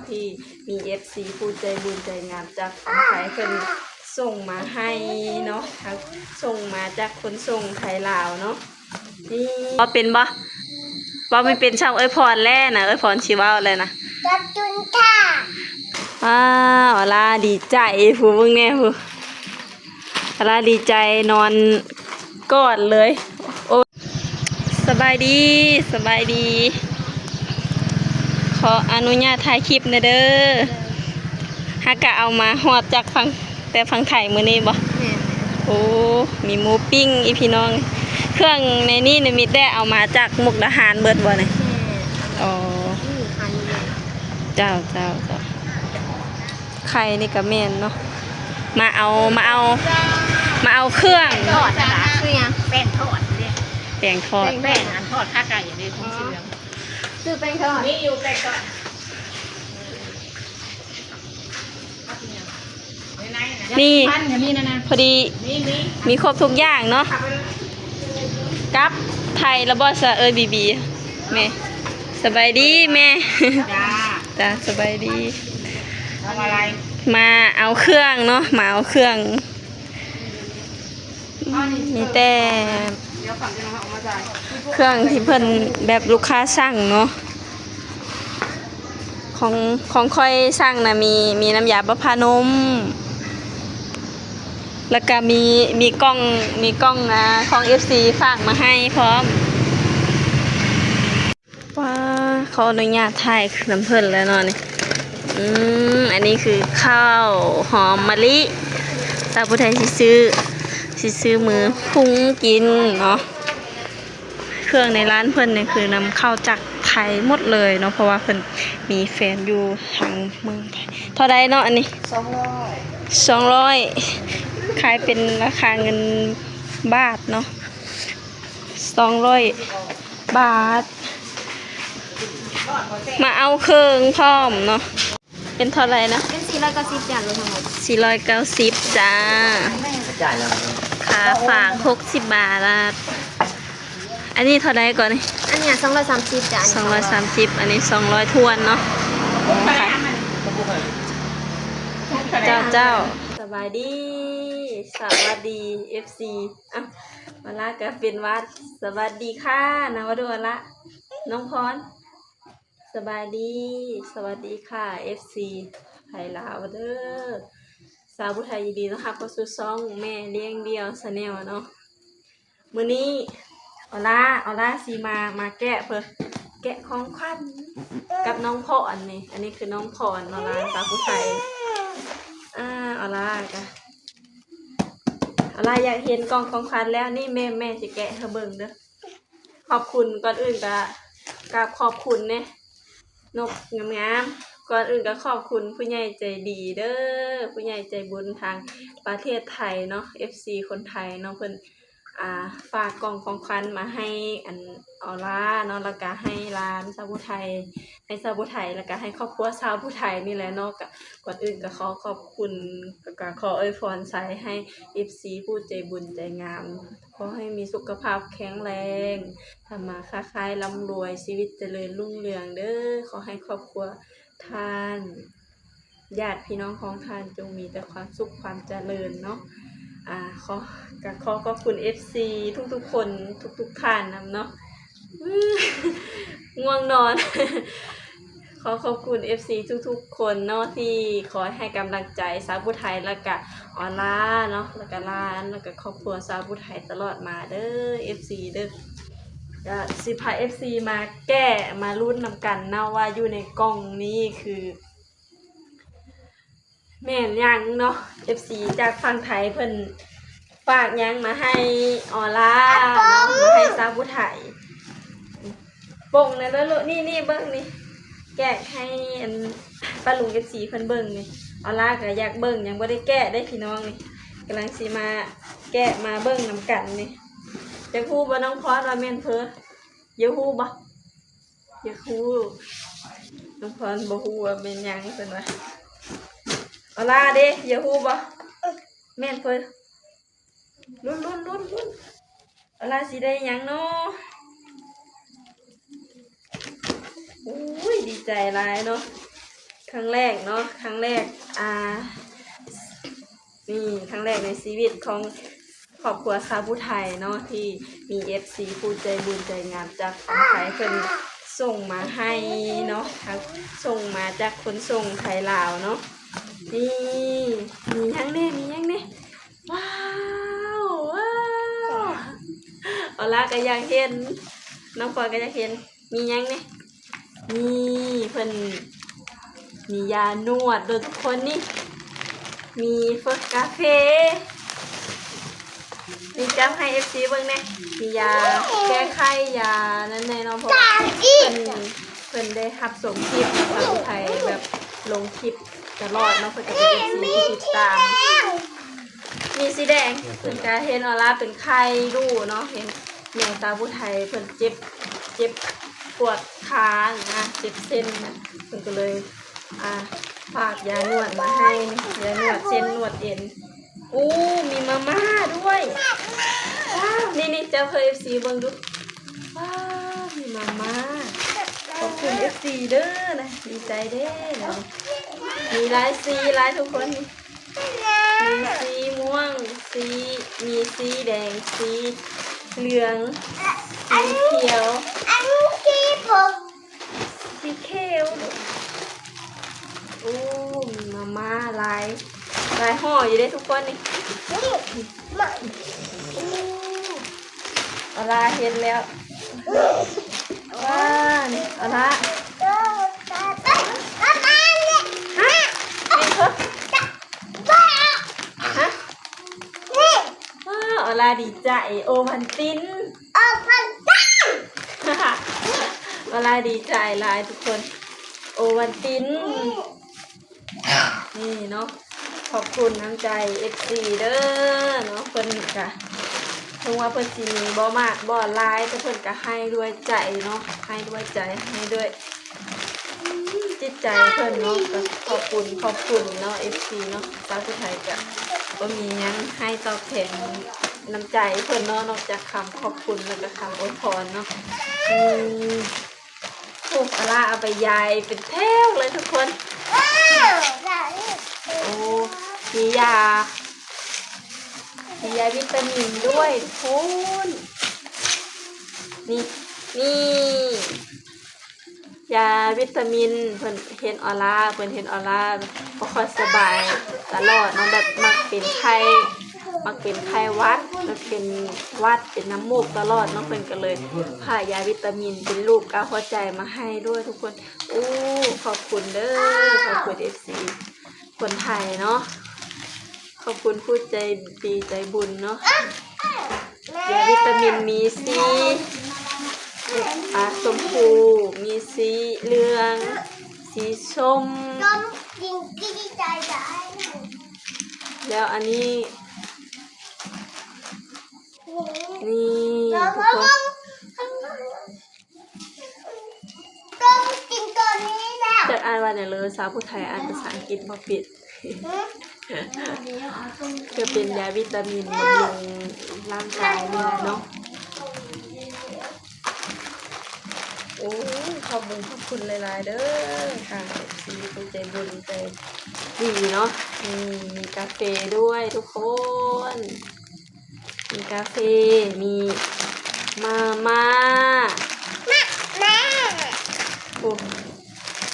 ທີ່ມີເອັຟຊີຜູ້ໃຈບຸນໃຈງາມຈາກຝັ່ງໄທເພິ່ນສົ່ງມາໃຫ້ເນາະ ທັງສົ່ງມາຈາກຂົນສົ່ງໄທລາວເນາະ. ນີ້ເວົ້າເປັນບໍ່? ເວົ້າບໍ່ເປັນ ຊ່ຳເອື້ອຍພອນແລ້ວນະ ເອື້ອຍພອນຊິເວົ້າແລ້ວນະ. ຂອບຄຸນຄ່າ. ອ້າວ ອາລາດີໃຈ ຜູ້ເບິ່ງແດ່ຜູ້ ອາລາດີໃຈນອນກອດເລີຍ. ໂອ້ ສະບາຍດີ ສະບາຍດີ ຂໍອະນຸຍາດຖ່າຍຄລິບແດ່ເດີ. ຫາກະເອົາມາຮອດຈາກຝັ່ງ ແຕ່ຝັ່ງໄທມື້ນີ້ບໍ່? ແມ່ນໆ. ໂອ້ ມີໝູປີ້ງອີກພີ່ນ້ອງ. ເຄື່ອງໃນນີ້ນະມີແຕ່ເອົາມາຈາກມຸກດາຫານເບິດບໍ່ນີ້? ແມ່ນ. ອໍ ນີ້ຄັນນີ້. ເຈົ້າ ເຈົ້າ ເຈົ້າ. ໄຂ່ນີ້ກະແມ່ນເນາະ. ມາເອົາ ມາເອົາ ມາເອົາເຄື່ອງ. ທອດນະ ຄືຫຍັງ? ແປ້ງທອດເດ້. ແປ້ງທອດ. ແປ້ງ ແປ້ງອັນທອດຂາໄກ່ເດ້ ຖົງສີເຫຼືອງ. ຊື້ແປ້ງທອດ. ມີຢູ່ແປ້ງທອດ. ນີ້ ພັນກໍມີນະນະ ພໍດີ ມີ ມີ ມີຄົບທຸກຢ່າງເນາະ. ກັບໄທລະບໍ່ ສະເອີຍບີບີ ແມ່? ສະບາຍດີແມ່. ຈ້າ ສະບາຍດີ. ເອົາອະໄລ? ມາເອົາເຄື່ອງເນາະ ມາເອົາເຄື່ອງ. ມີແຕ່ເຄື່ອງທີ່ເພິ່ນແບບລູກຄ້າສັ່ງເນາະ. ຂອງ ຂອງຂ້ອຍສັ່ງນະ ມີ ມີນ້ຳຢາປະພານົມ ແລ້ວກະມີ ມີກ່ອງ ມີກ່ອງ ອາ ຂອງເອັຟຊີຝາກມາໃຫ້ພ້ອມ. ວ້າ ຂໍອະນຸຍາດຖ່າຍນຳເພິ່ນແລ້ວເນາະນີ້. ອືມ ອັນນີ້ຄືເຂົ້າຫອມມະລິ ສາວຜູ້ໄທຊິຊື້ ຊິຊື້ມື້ພຸ່ງກິນເນາະ. ເຄື່ອງໃນຮ້ານເພິ່ນນີ້ຄືນຳເຂົ້າຈາກໄທໝົດເລີຍເນາະ ເພາະວ່າເພິ່ນມີແຟນຢູ່ທາງເມືອງໄທ. ເທົ່າໃດເນາະອັນນີ້? ສອງຮ້ອຍ ສອງຮ້ອຍ ຂາຍເປັນລາຄາເງິນບາດເນາະ ສອງຮ້ອຍບາດ. ມາເອົາເຄື່ອງພ້ອມເນາະ. ເປັນເທົ່າໃດນະ? ເປັນສີ່ຮ້ອຍເກົ້າສິບ ຈ້າ ລວມທັງໝົດ ສີ່ຮ້ອຍເກົ້າສິບ ຈ້າ. ຄ່າຝາກຫົກສິບບາດ. ອັນນີ້ເທົ່າໃດກ່ອນນີ້? ອັນນີ້ສອງຮ້ອຍສາມສິບ ຈ້າ ສອງຮ້ອຍສາມສິບ ອັນນີ້ສອງຮ້ອຍຖ້ວນເນາະ. ເຈົ້າ ເຈົ້າ ສະບາຍດີ ສະຫວັດດີ ເອັຟຊີ. ອ້າວ ອາລາກະເປັນຫວັດ. ສະຫວັດດີຄ່ະ ນາວະດູ ອາລາ ນ້ອງພອນ. ສະບາຍດີ ສະຫວັດດີຄ່ະ ເອັຟຊີໄທລາວເດີ. ສາວຜູ້ໄທຍິນດີຕ້ອນຮັບເຂົ້າສູ່ຊ່ອງແມ່ລ້ຽງດ່ຽວ Channel ເນາະ. ມື້ນີ້ອອລາ ອອລາຊິມາ ມາແກະເພິ່ນ ແກະຂອງຂວັນກັບນ້ອງພອນນີ້. ອັນນີ້ຄືນ້ອງພອນເນາະ ຫຼານສາວຜູ້ໄທ. ອາ ອອລາກະ ອອລາຢາກເຫັນກ່ອງຂອງຂວັນແລ້ວ. ນີ້ແມ່ ແມ່ຊິແກະໃຫ້ເບິ່ງເດີ. ຂອບຄຸນ ກ່ອນອື່ນກະກາບຂອບຄຸນແດ່ ນົກງາມໆ. ກ່ອນອື່ນກະຂອບຄຸນຜູ້ໃຫຍ່ໃຈດີເດີ ຜູ້ໃຫຍ່ໃຈບຸນທາງປະເທດໄທເນາະ ເອັຟຊີຄົນໄທເນາະ. ເພິ່ນ ອ່າ ຝາກກ່ອງຂອງຂວັນມາໃຫ້ອັນ ອອລາເນາະ ແລ້ວກະໃຫ້ຫຼານສາວຜູ້ໄທ ໃຫ້ສາວຜູ້ໄທ ແລ້ວກະໃຫ້ຄອບຄົວຊາວຜູ້ໄທນີ້ແຫຼະເນາະ. ກະ ກ່ອນອື່ນກະຂໍຂອບຄຸນ ແລ້ວກະຂໍອວຍພອນໃສ່ໃຫ້ເອັຟຊີຜູ້ໃຈບຸນໃຈງາມ ຂໍໃຫ້ມີສຸຂະພາບແຂງແຮງ ທຳມາຄ້າຂາຍລ່ຳລວຍ ຊີວິດຈະເລີນຮຸ່ງເຮືອງເດີ. ຂໍໃຫ້ຄອບຄົວທ່ານ ຍາດພີ່ນ້ອງຂອງທ່ານ ຈົ່ງມີແຕ່ຄວາມສຸກຄວາມຈະເລີນເນາະ. ອາ ຂໍ ກະຂໍຂອບຄຸນເອັຟຊີທຸກໆຄົນ ທຸກໆທ່ານນຳເນາະ. ງ່ວງນອນ. ຂໍຂອບຄຸນເອັຟຊີທຸກໆຄົນເນາະ ທີ່ຄອຍໃຫ້ກຳລັງໃຈສາວຜູ້ໄທ ແລ້ວກະອອລາເນາະ ແລ້ວກະຫຼານ ແລ້ວກະຄອບຄົວສາວຜູ້ໄທຕະຫຼອດມາເດີ ເອັຟຊີເດີ. ກະຊິພາເອັຟຊີມາແກະ ມາລຸ້ນນຳກັນເນາະ ວ່າຢູ່ໃນກ່ອງນີ້ຄື ແມ່ນຫຍັງເນາະ ເອັຟຊີຈາກຝັ່ງໄທເພິ່ນຝາກຫຍັງມາໃຫ້ອອລາເນາະ ມາໃຫ້ສາວຜູ້ໄທ. ປົງນະເລີະລູກ ນີ້ໆ ເບິ່ງນີ້ ແກະໃຫ້ອັນປ້າລຸງເອັຟຊີເພິ່ນເບິ່ງນີ້. ອອລາກະຢາກເບິ່ງ ຍັງບໍ່ໄດ້ແກະເດ້ພີ່ນ້ອງນີ້ ກຳລັງຊິມາແກະມາເບິ່ງນຳກັນນີ້. ຢາກຮູ້ບໍ່ນ້ອງພອນວ່າແມ່ນເພີ? ຢາກຮູ້ບໍ່? ຢາກຮູ້. ນ້ອງພອນບໍ່ຮູ້ວ່າແມ່ນຫຍັງ ເພິ່ນວ່າ. ອອລາເດ້ ຢາກຮູ້ບໍ່? ແມ່ນເພິ່ນ. ລຸ້ນໆໆໆ ອອລາຊິໄດ້ຫຍັງເນາະ? ໂອ້ຍ ດີໃຈຫຼາຍເນາະ. ຄັ້ງແລກເນາະ ຄັ້ງແລກ ອ່າ ນີ້ຄັ້ງແລກໃນຊີວິດຂອງຄອບຄົວຊາວຜູ້ໄທເນາະ ທີ່ມີເອັຟຊີຜູ້ໃຈບຸນໃຈງາມຈາກຝັ່ງໄທເພິ່ນສົ່ງມາໃຫ້ເນາະ ທັງ ສົ່ງມາຈາກຂົນສົ່ງໄທລາວເນາະ. ນີ້ ມີຫຍັງແດ່ ມີຫຍັງແດ່? ວ້າວ ວ້າວ ອອລາກໍຢາກເຫັນ ນ້ອງພອນກໍຢາກເຫັນ. ມີຫຍັງນີ້? ນີ້ເພິ່ນມີຢານວດເດີທຸກຄົນນີ້ ມີເຝິກາເຟ ນີ້ຈັບໃຫ້ເອັຟຊີເບິ່ງແດ່ ມີຢາແກ້ໄຂ້ ຢານັ້ນແດ່ເນາະ ເພາະວ່າເພິ່ນ ເພິ່ນໄດ້ຮັບຊົມຄລິບເນາະ ສາວໄທແບບລົງຄລິບຕະຫຼອດເນາະ ເພິ່ນກໍເປັນເອັຟຊີທີ່ຕິດຕາມ. ມີສີແດງ ເພິ່ນກະເຫັນອອລາເປັນໄຂ້ດຸເນາະ ເຫັນແມ່ສາວຜູ້ໄທເພິ່ນເຈັບ ເຈັບປວດຂານະ ເຈັບເສັ້ນນະ ເພິ່ນກໍເລີຍ ອ່າ ຝາກຢານວດມາໃຫ້ ຢານວດເສັ້ນນວດເອັນ. ໂອ້ ມີມາມ່າດ້ວຍ ວ້າວ ນີ້ໆ ຈັບໃຫ້ເອັຟຊີເບິ່ງດຸ ວ້າວ ມີມາມ່າ ຂອບຄຸນເອັຟຊີເດີນະ ດີໃຈເດ້ນະ ມີຫຼາຍສີຫຼາຍທຸກຄົນ ມີສີມ່ວງ ສີ ມີສີແດງ ສີເຫຼືອງ ສີຂຽວ ອັນນີ້ສີ ສີຂຽວ ໂອ້ ມີມາມ່າຫຼາຍ ຫຼາຍຫໍ່ຢູ່ເດ້ທຸກຄົນນີ້ ນີ້ ໂອ້ ອອລາເຫັນແລ້ວ ວ້າວ ນີ້ ອອລາ ຮະ ແມ່ນບໍ່? ຮະ ວ້າວ ອອລາດີໃຈ ໂອວັນຕິນ ໂອວັນຕິນ ອອລາດີໃຈຫຼາຍທຸກຄົນ ໂອວັນຕິນ ນີ້ເນາະ ຂອບຄຸນນ້ຳໃຈເອັຟຊີເດີເນາະ ເພິ່ນກະ ເຖິງວ່າເພິ່ນຊິມີບໍ່ມາກບໍ່ຫຼາຍ ແຕ່ເພິ່ນກະໃຫ້ດ້ວຍໃຈເນາະ ໃຫ້ດ້ວຍໃຈ ໃຫ້ດ້ວຍ ອືມ ຈິດໃຈເພິ່ນເນາະ ກໍຂອບຄຸນ ຂອບຄຸນເນາະ ເອັຟຊີເນາະ ຊາວຜູ້ໄທກໍບໍ່ມີຫຍັງໃຫ້ຕອບແທນນ້ຳໃຈເພິ່ນເນາະ ນອກຈາກຄຳຂອບຄຸນ ແລ້ວກໍຄຳອວຍພອນເນາະ ອືມ ໂອ້ ອາລາເອົາໄປຢາຍເປັນແຖວເລີຍທຸກຄົນ ໂອ້ ມີຢາ ມີຢາວິຕາມິນດ້ວຍທຸກຄົນ ນີ້ ນີ້ ຢາວິຕາມິນ ເພິ່ນເຫັນອອລາ ເພິ່ນເຫັນອອລາບໍ່ຄ່ອຍສະບາຍຕະຫຼອດເນາະ ແບບມັກເປັນໄຂ້ ມັກເປັນໄຂ້ຫວັດ ມັກເປັນຫວັດ ເປັນນ້ຳມູກຕະຫຼອດເນາະ ເພິ່ນກໍເລີຍພາຢາວິຕາມິນເປັນລູກກ້າຫົວໃຈມາໃຫ້ດ້ວຍທຸກຄົນ. ໂອ້ ຂອບຄຸນເດີ ຂອບຄຸນເອັຟຊີຄົນໄທເນາະ ຂອບຄຸນຜູ້ໃຈດີໃຈບຸນເນາະ. ຢາວິຕາມິນມີສີ ອ່າ ຊົມພູ ມີສີເຫຼືອງ ສີສົ້ມ ແລ້ວອັນນີ້ ນີ້ ທຸກຄົນ ຕ້ອງກິນຕົວນີ້ແຫຼະ ຈັກອ່ານວ່າຫຍັງເລີຍ ສາວຜູ້ໄທອ່ານພາສາອັງກິດບໍ່ເປັນ ຄືເປັນຢາວິຕາມິນບຳລຸງຮ່າງກາຍນີ້ແຫຼະເນາະ. ໂອ້ຍ ຂອບບຸນຂອບຄຸນຫຼາຍໆເດີ ທາງເອັຟຊີຜູ້ໃຈບຸນໃຈດີເນາະ. ນີ້ ມີກາເຟດ້ວຍທຸກຄົນ ມີກາເຟ ມີມາມ່າ ແມ່ ໂອ້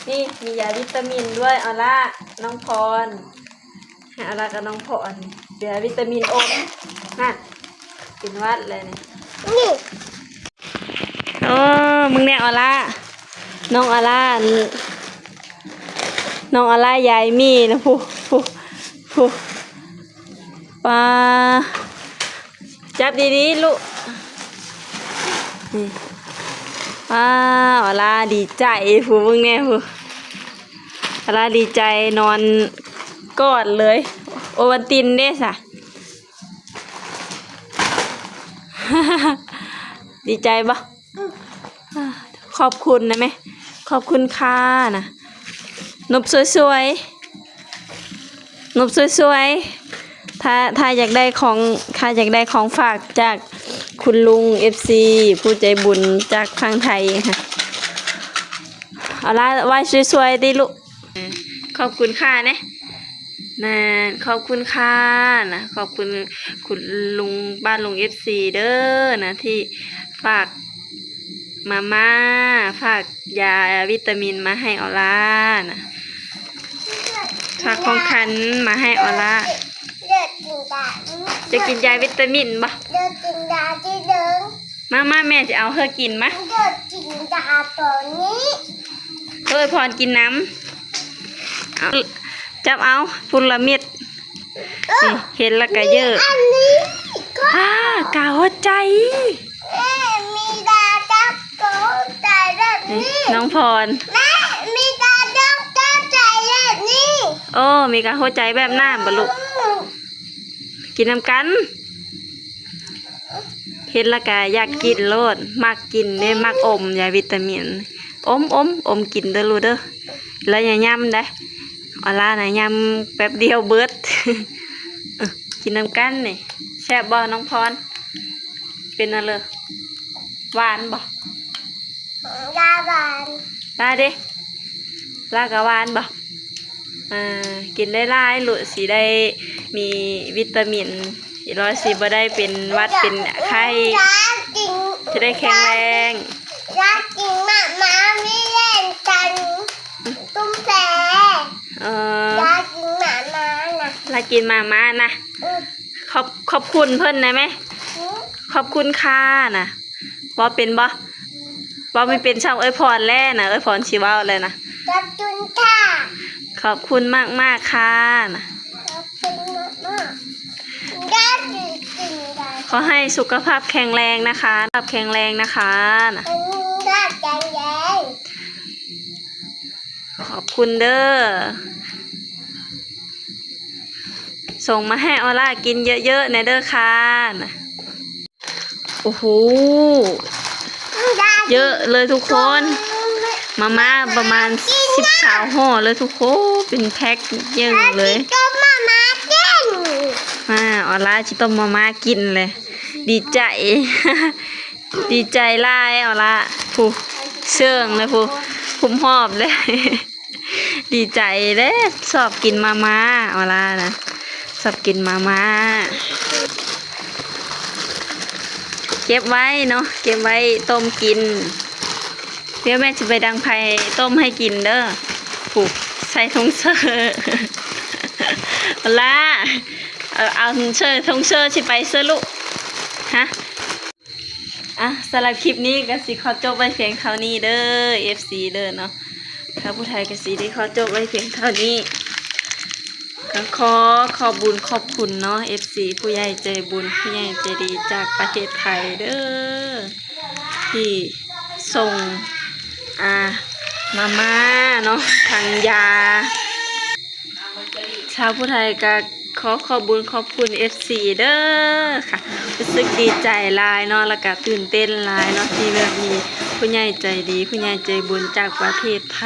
ນີ້ມີຢາວິຕາມິນດ້ວຍ ອອລາ ນ້ອງພອນ ໃຫ້ອອລາກັບນ້ອງພອນ ຢາວິຕາມິນອົມ ນັ້ນ ເປັນຫວັດແລ້ວນີ້ ນີ້. ໂອ້ ມຶງແນ່ອອລາ ນ້ອງອອລາ ນ້ອງອອລາຢາຍໝີ່ນະ ຜູ້ ຜູ້ ຜູ້ ປາ ຈັບດີໆລູກ ນີ້ ປາ ອອລາດີໃຈ ຜູ້ ເບິ່ງແນ່ຜູ້ ອອລາດີໃຈນອນກອດເລີຍ. ໂອວັນຕິນເດ້ສະ ດີໃຈບໍ່? ຂອບຄຸນນະແມ່ ຂອບຄຸນຄ່ານະ ນົບສວຍໆ ນົບສວຍໆ ຖ້າ ຖ້າຢາກໄດ້ຂອງ ຖ້າຢາກໄດ້ຂອງຝາກຈາກຄຸນລຸງ ເອັຟຊີ ຜູ້ໃຈບຸນຈາກຝັ່ງໄທ ເອົາລະ ໄວ້ສວຍໆຕິລູກ. ຂອບຄຸນຄ່າແດ່ ນັ້ນ ຂອບຄຸນຄ່ານະ ຂອບຄຸນຄຸນລຸງ ປ້າລຸງ ເອັຟຊີ ເດີນະ ທີ່ຝາກມາມ່າ ຝາກຢາວິຕາມິນມາໃຫ້ອອລານະ ຝາກຂອງຂວັນມາໃຫ້ອອລາ. ຈະກິນຢາວິຕາມິນບໍ່? ມາ ມາ ແມ່ຊິເອົາເຮີກິນມາ ເດີ ກິນຢາໂຕນີ້ ເອີຍ ພອນກິນນຳ ເອົາ ຈັບເອົາພຸ້ນລະເມັດ ເອີ ນີ້ ເຫັນລະກະເຍີະ ອັນນີ້ ອາ ກາຫົວໃຈ ແມ່ ມີດາຈັບໂຕໃຈແບບນີ້ ນີ້ ນ້ອງພອນ ແມ່ ມີດາຈັບໂຕໃຈແບບນີ້ ໂອ້ ມີກາຫົວໃຈແບບນັ້ນບໍ່ລູກ? ອືມ ກິນນຳກັນ ເຫັນລະກະຢາກກິນໂລດ ມັກກິນເດ້ ມັກອົມຢາວິຕາມິນ ອົມ ອົມ ອົມກິນເດີລູກເດີ ລະຢ່າຫຍ້ຳໄດ໋ ອອລານະຫຍ້ຳແປັບດຽວເບິດ ເອີ ກິນນຳກັນນີ້ ແຊບບໍ່ນ້ອງພອນ? ເປັນອັນເລີ ຫວານບໍ່? ລາຫວານ ລາເດ ລາກະຫວານບໍ່? ອ່າ ກິນຫຼາຍໆ ລູກ ຊິໄດ້ມີວິຕາມິນ ອີຫຼອຍຊິບໍ່ໄດ້ເປັນຫວັດເປັນໄຂ້ ລາກິນ ຈະໄດ້ແຂງແຮງ ລາກິນໝາກມ້າມີແຮງກັນ ຕຸ້ມແປ ເອີ ລາກິນໝາກມ້ານະ ລາກິນໝາກມ້ານະ ອືມ ຂອບ ຂອບຄຸນເພິ່ນໄດ້ໄໝ? ອືມ ຂອບຄຸນຄ່ານະ ເວົ້າເປັນບໍ່? ເວົ້າບໍ່ເປັນ ຊ່ຳເອື້ອຍພອນແລ້ວນະ ເອື້ອຍພອນຊິເວົ້າແລ້ວນະ ຂອບຄຸນຄ່າ ຂອບຄຸນມາກໆ ຄ່ານະ ຂອບຄຸນມາກໆ ຂໍໃຫ້ສຸຂະພາບແຂງແຮງນະຄະ ສຸຂະພາບແຂງແຮງນະຄະນະ ຂອບຄຸນເດີ ສົ່ງມາໃຫ້ອອລາກິນເຍີະໆ ແດ່ເດີຄ່ານະ. ໂອ້ໂຫ ເຍີະເລີຍທຸກຄົນ ມາມ່າປະມານສິບ ຊາວຫໍ່ເລີຍທຸກຄົນ ເປັນແພັກເຍີະເລີຍ ມາ ອອລາຊິຕົ້ມມາມ່າກິນເລີຍ ດີໃຈ ດີໃຈຫຼາຍ ອອລາ ຜູ້ເຊິ່ງເລີຍ ຜູ້ຄຸມຮອບເລີຍ. ດີໃຈເດ້ ຊອບກິນມາມ່າ ອອລານະ ຊອບກິນມາມ່າ ເກັບໄວ້ເນາະ ເກັບໄວ້ຕົ້ມກິນ ດຽວແມ່ຊິໄປດັງໄຟຕົ້ມໃຫ້ກິນເດີ ຜູ້ໃສ່ຖົງເຊີ ອອລາ ເອົາ ເອົາຖົງເຊີ ຖົງເຊີຊິໄປໃສລູກ ຮະ? ອ່ະ ສຳລັບຄລິບນີ້ກໍຊິຂໍຈົບໄວ້ພຽງເທົ່ານີ້ເດີ ເອັຟຊີ ເດີເນາະ ຊາວຜູ້ໄທກໍຊິໄດ້ຂໍຈົບໄວ້ພຽງເທົ່ານີ້ ກໍຂໍຂອບບຸນຂອບຄຸນເນາະ ເອັຟຊີ ຜູ້ໃຫຍ່ໃຈບຸນ ຜູ້ໃຫຍ່ໃຈດີຈາກປະເທດໄທເດີ ທີ່ສົ່ງ ອ່າ ມາມ່າເນາະ ທັງຢາ ຊາວຜູ້ໄທກໍຂໍຂອບບຸນຂອບຄຸນເອັຟຊີເດີຄ່ະ ຮູ້ສຶກດີໃຈຫຼາຍເນາະ ແລ້ວກໍຕື່ນເຕັ້ນຫຼາຍເນາະ ທີ່ແບບມີຜູ້ໃຫຍ່ໃຈດີ ຜູ້ໃຫຍ່ໃຈບຸນຈາກປະເທດໄທ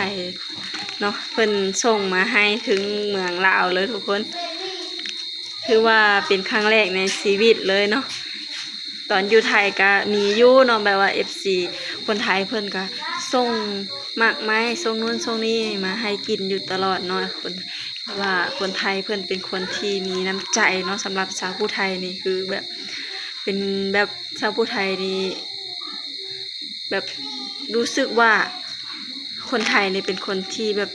ເນາະ ເພິ່ນສົ່ງມາໃຫ້ເຖິງເມືອງລາວເລີຍທຸກຄົນ ຖືວ່າເປັນຄັ້ງແລກໃນຊີວິດເລີຍເນາະ. ຕອນຢູ່ໄທກະມີຢູ່ເນາະ ແບບວ່າເອັຟຊີຄົນໄທເພິ່ນກະສົ່ງໝາກໄມ້ ສົ່ງໂນ້ນສົ່ງນີ້ມາໃຫ້ກິນຢູ່ຕະຫຼອດເນາະ ຄົນ ແບບວ່າຄົນໄທເພິ່ນເປັນຄົນທີ່ມີນ້ຳໃຈເນາະ ສຳລັບຊາວຜູ້ໄທນີ້ຄືແບບ ເປັນແບບຊາວຜູ້ໄທນີ້ ແບບຮູ້ສຶກວ່າຄົນໄທນີ້ເປັນຄົນທີ່ແບບ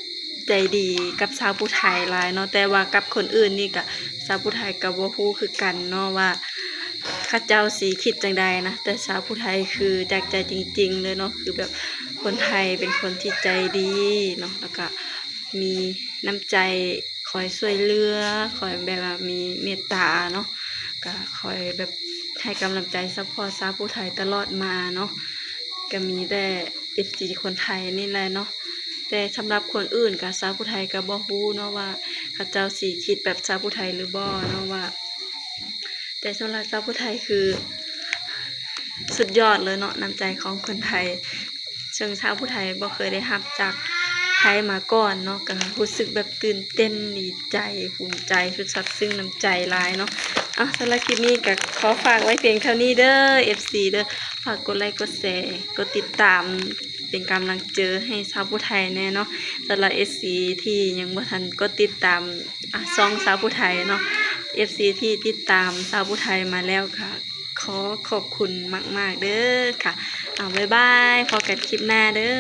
ໃຈດີກັບຊາວຜູ້ໄທຫຼາຍເນາະ ແຕ່ວ່າກັບຄົນອື່ນນີ້ກະ ຊາວຜູ້ໄທກະບໍ່ຮູ້ຄືກັນເນາະວ່າເຂົາເຈົ້າຊິຄິດຈັ່ງໃດນະ ແຕ່ຊາວຜູ້ໄທຄືຈາກໃຈຈິງໆເລີຍເນາະ ຄືແບບຄົນໄທເປັນຄົນທີ່ໃຈດີເນາະ ແລ້ວກະມີນ້ຳໃຈ ຄອຍຊ່ວຍເຫຼືອ ຄອຍແບບວ່າມີເມດຕາເນາະ ກະຄອຍແບບໃຫ້ກຳລັງໃຈຊັບພອດຊາວຜູ້ໄທຕະຫຼອດມາເນາະ ກະມີແຕ່ເອັຟຊີຄົນໄທນີ້ແຫຼະເນາະ ແຕ່ສຳລັບຄົນອື່ນກະຊາວຜູ້ໄທກະບໍ່ຮູ້ເນາະວ່າເຂົາເຈົ້າຊິຄິດແບບຊາວຜູ້ໄທຫຼືບໍ່ເນາະວ່າ ແຕ່ສຳລັບຊາວຜູ້ໄທຄືສຸດຍອດເລີຍເນາະ ນ້ຳໃຈຂອງຄົນໄທ ເຊິ່ງຊາວຜູ້ໄທບໍ່ເຄີຍໄດ້ຮັບຈາກໃຜມາກ່ອນເນາະ ກະຮູ້ສຶກແບບຕື່ນເຕັ້ນ ດີໃຈ ພູມໃຈ ສຸດຊາບຊຶ້ງນ້ຳໃຈຫຼາຍເນາະ. ເອົາ ສຳລັບຄລິບນີ້ກະຂໍຝາກໄວ້ພຽງເທົ່ານີ້ເດີ ເອັຟຊີເດີ ຝາກກົດໄລກ໌ ກົດແຊ ກົດຕິດຕາມ ປັນກຳລັງໃຈໃຫ້ສາວຜູ້ໄທແດ່ເນາະ. ສຳລັບເອັຟຊີທີ່ຍັງບໍ່ທັນກົດຕິດຕາມ ອາ ຊ່ອງສາວຜູ້ໄທເນາະ ເອັຟຊີທີ່ຕິດຕາມສາວຜູ້ໄທມາແລ້ວກະຂໍຂອບຄຸນມາກໆເດີຄ່ະ. ເອົາ ບາຍບາຍ ພໍ້ກັນຄລິບໜ້າເດີ.